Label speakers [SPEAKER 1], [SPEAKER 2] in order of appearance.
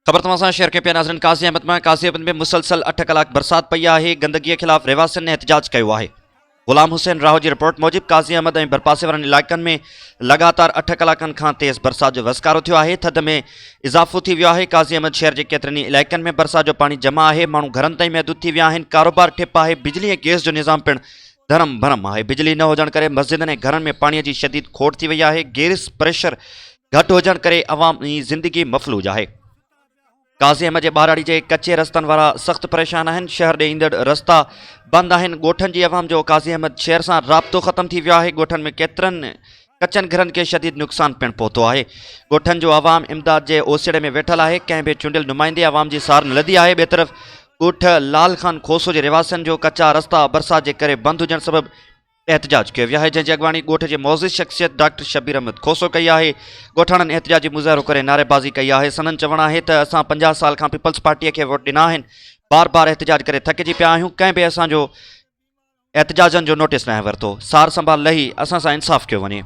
[SPEAKER 1] خبر توهان سان شيئر ڪيون پيا ناظرين قاضي احمد مان قاضي احمد ۾ مسلسل 8 ڪلاڪ برسات پئي آهي گندگي خلاف رهواسين احتجاج ڪيو آهي غلام حسين راهو جي رپورٽ موجب قاضي احمد ۽ ڀرپاسي وارن علائقن ۾ لڳاتار 8 ڪلاڪن کان تيز برسات جو وسڪارو ٿيو آهي ٿڌ ۾ اضافو ٿي ويو آهي قاضي احمد شهر جي ڪيترن ئي علائقن ۾ برسات جو پاڻي جمع آهي ماڻهو گهرن تائين محدود ٿي ويا آهن ڪاروبار ٺپ آهي بجلي ۽ گيس جو نظام پڻ درهم برهم آهي بجلي نه هجڻ ڪري مسجدن ۽ گهرن ۾ پاڻي جي شديد کوٽ ٿي وئي آهي گيس پريشر گهٽ هجڻ ڪري عوامي زندگي مفلوج آهي. قاضي احمد جي ٻهراڙي جي ڪچي رستن وارا سخت پريشان آهن، شهر ڏي ايندڙ رستا بند آهن، ڳوٺن جي عوام جو قاضي احمد شهر سان رابطو ختم ٿي ويو آهي، ڳوٺن ۾ ڪيترن ڪچن گهرن کي شديد نقصان پڻ پهتو آهي، ڳوٺن جو عوام امداد جي اوسيڙي ۾ ويٺل آهي، ڪنهن به چونڊيل نمائندي عوام جي سار نه لڌي آهي، ٻئي طرف ڳوٺ لال خان کوسو جي رهواسين جو ڪچا رستا برسات جي ڪري بند هجڻ سبب احتجاج ڪيو ويو آهي جنهن جي اڳواڻي ڳوٺ جي معزز شخصيت ڊاڪٽر شبير احمد کوسو ڪئي آهي ڳوٺاڻن احتجاجي مظاهرو ڪري نعريبازي ڪئي آهي سندن چوڻ آهي ته اسان 50 سال کان پيپلز پارٽي کي ووٽ ڏنا آهن بار بار احتجاج ڪري ٿڪجي پيا آهيون ڪنهن به اسان جو احتجاجن جو نوٽيس ناهي ورتو سار سنڀال لهي اسان سان انصاف ڪيو وڃي.